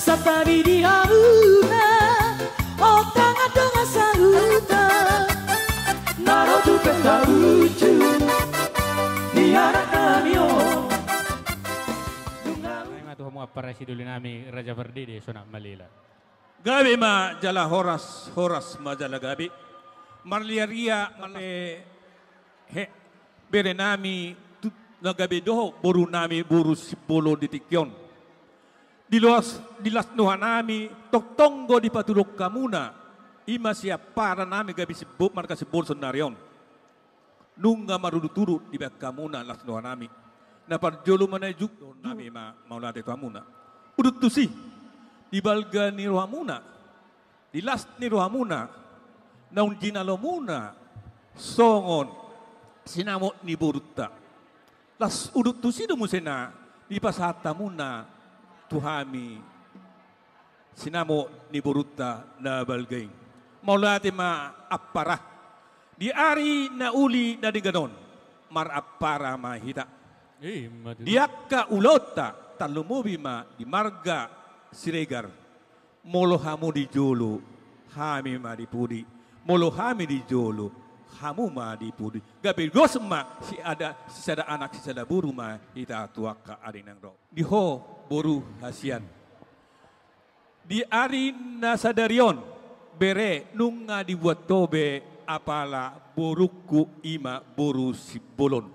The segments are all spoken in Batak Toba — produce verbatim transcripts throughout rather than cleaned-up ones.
Santabi di hamuna, o tangan dongan sahuta, na ro tu pesta uju ni anak nami on. Dung ahu. Ima tu hamu ampara sidoli nami Raja Pardede Sonak Malela. Gabe ma jala horas, horas ma jala gabe. Marliaria ma he, bere nami tu, na gabe dohot boru nami boru Simbolon di tingki on. Di las, di las ni roha nami tongtong do dipatulak hamuna. Ima siampara nami gabe Simbo, marga Simbolon saonari on. Nunga marudut-udut dibahen hamuna las ni roha nami. Na parjolo ma na ijuk nami ma mauliate tu hamuna. Udut tusi, di balga ni rohamuna, di las ni rohamuna, naung jinalomuna songon sinamot ni borunta. Las udut tusi do muse na dipasahat hamuna tu hami sinamot ni borunta na balga i. Mauliate ma ampara. Di ari na uli na denggan on, marampara ma hita. Ima tutu. Di angka ulaonta, tarlumobi ma di marga Siregar. Molo hamu di jolo, hami ma di pudi. Molo hami di jolo, hamu ma di pudi. Gabe dos ma si ada, sisada anak, sisada boru ma hita tu angka ari na naeng ro. Di ho boru hasian. Di ari na sadari on, bere, nunga dibuat ho be apala borungku ima boru Simbolon.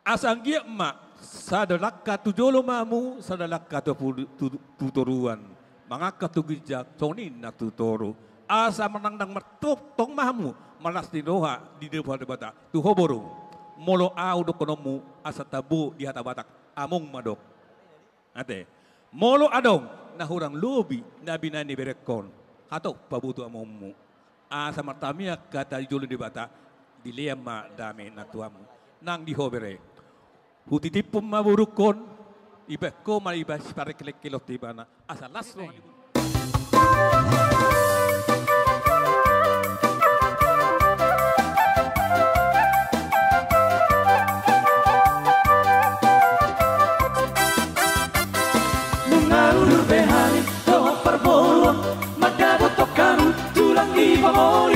Asa anggiat ma sada langka tu jolo ma hamu, sada langka tu, tu, tu toruan. Mangalangka tu ginjang, songon i nang tu toru. Asa manang-nang martongtong ma hamu, marlas ni roha di depan Debata. Tu ho boru, molo ahu dohononmu asa tabo di hata Batak, among ma dok. Ate. Molo adong na hurang lobi na binahen ni berengkon, hatop paboto amongmu. Asa martamiang hata di jolo ni Debata, dilehon ma dame na tu hamu. Nang di ho bere. Hutitiphon ma borungkon, dibahen ho ma iba siparengkelengkelon tu ibana. Asa las roha. Nunga udur be hami dohot parboruon, mandapothon hamu tulang ni pangoli.